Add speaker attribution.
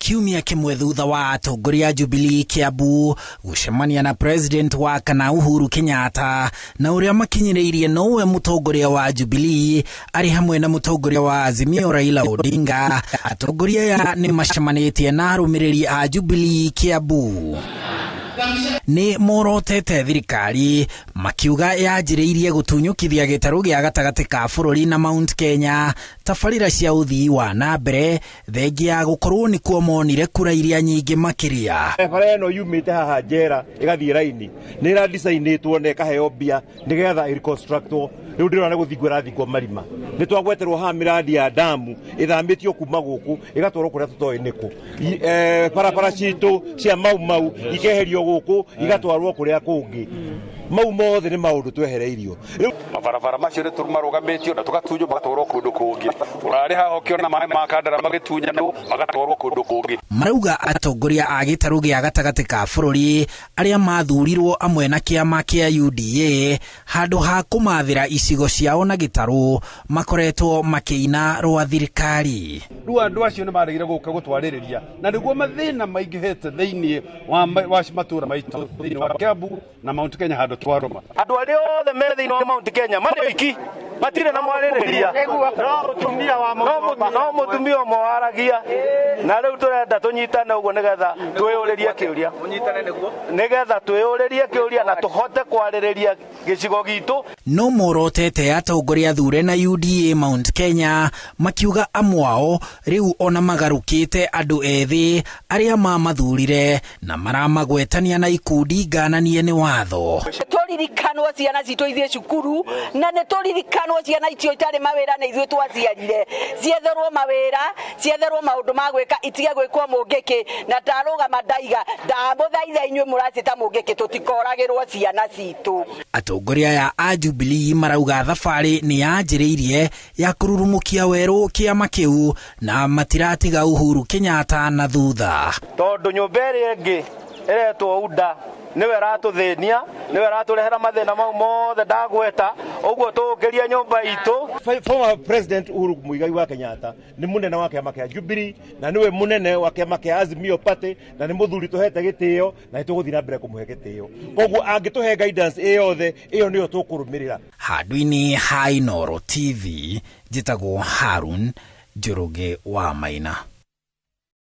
Speaker 1: Kiumia kĩmwe thutha wa atongoria a Jubilee Kiambu gũcemania na president wa kana Uhuru Kenyatta na ũrĩa makinyĩrĩirie nowe mũtongoria wa Jubilee arĩ hamwe na mũtongoria wa Azimio Raila Odinga. Atongoria aya nĩ macemanĩtie na arũmĩrĩri a Jubilee Kiambu. Nĩ morotete thirikari makiuga yanjĩrĩirie gũtunyũkithia gĩtarũ gĩa gatagatĩ ka bũrũri na Mount Kenya tabarĩra cia ũthii wa na mbere thengia ya gũkorwo nĩkuo monire kura iria nyingĩ makĩria.
Speaker 2: Bara ĩno yumĩte haha njera ĩgathiĩ raini nĩ ĩradicainĩtwo na ĩkaheo mbia nĩgetha ĩreconstructwo. Rĩu ndĩrona nĩ gũthingwo ĩrathingwo marima. Nĩ twagweterwo haha mĩradi ya damu ĩthamĩtio kuma gũkũ ĩgatwarwo kũrĩa tũtoĩ nĩkũ. Barabara citũ cia Mau Mau ikeherio gũkũ igatwarwo kũrĩa kũngĩ. Mau mothe nĩ maũndũ twehereirio. Rĩu
Speaker 3: mabarabara macio nĩ tũmarũgamĩtio na tũgatunywo magatwarwo kũndũ kũngĩ. Ũrarĩ haha ũkĩona maĩ ma Kandara magĩtunyanwo magatwarwo kũndũ kũngĩ.
Speaker 1: Marauga atongoria a gĩtarũ gĩa gatagatĩ ka bũrũri arĩa mathurirwo amwe na kĩama kĩa UDA handũ ha kũmathĩra icigo ciao na gĩtarũ makoretwo makĩina rwa thirikari.
Speaker 4: Rĩu andũ acio nĩ maregire gũka gũtwarĩrĩria na nĩguo mathĩna maingĩhĩte thĩinĩ wa matũũra maitũ thĩinĩ wa Kiambu na Mount Kenya handũ twarũma.
Speaker 5: Andũ arĩa othe me thĩinĩ wa Mount Kenya marĩ oiki, matirĩ na mwarĩrĩria. No mũtumia ũmwe waragia, na rĩu tũrenda tũnyitane ũguo nĩgetha twĩyũrĩrie kĩũria. Nĩgetha twĩyũrĩrie kĩũria na tũhote kwarĩrĩria gĩcigo gitũ.
Speaker 1: No morotete atongoria athure na UDA Mount Kenya makiuga amwe ao rĩu ona magarũkĩte andũ ethĩ arĩa mamathurire na maramagwetania na ikundi ngananie nĩ watho.
Speaker 6: Tũririkanwo ciana citũ ithiĩ cukuru na nĩ tũririkanwo ciana icio itarĩ mawĩra na ithuĩ twaciarire cietherwo mawĩra, cietherwo maũndũ ma gwĩka, itige gwĩkwo mũngĩkĩ. Na ndarũgama ndaiga ndamũthaitha inyuĩ mũracĩta mũngĩkĩ tũtikoragĩrwo ciana citũ.
Speaker 1: Atongoria aya a Jubilee marauga thabarĩ nĩ yanjĩrĩirie ya kũrurumũkia werũ kĩama kĩu na matiratiga Uhuru Kenyatta na thutha.
Speaker 5: Tondũ nyũmba ĩrĩa ĩngĩ ĩretwo UDA nĩwe ĩratũthĩnia, nĩwe ĩratũrehera mathĩna mau mothe ndagweta, ũguo tũũkĩrie nyũmba itũ.
Speaker 2: Former President Uhuru Muigai wa Kenyatta nĩ mũnene wa kĩama kĩa Jubilee na nĩwe mũnene wa kĩama kĩa Azimio Party na nĩ mũthuri tũhete gĩtĩo na nĩ tũgũthiĩ na mbere kũmũhe gĩtĩo. Koguo angĩtũhe guidance ĩ yothe, ĩyo nĩyo tũkũrũmĩrĩra.
Speaker 1: Handũ-inĩ ha Inooro TV, njĩtagwo Harun Njoroge wa Maina.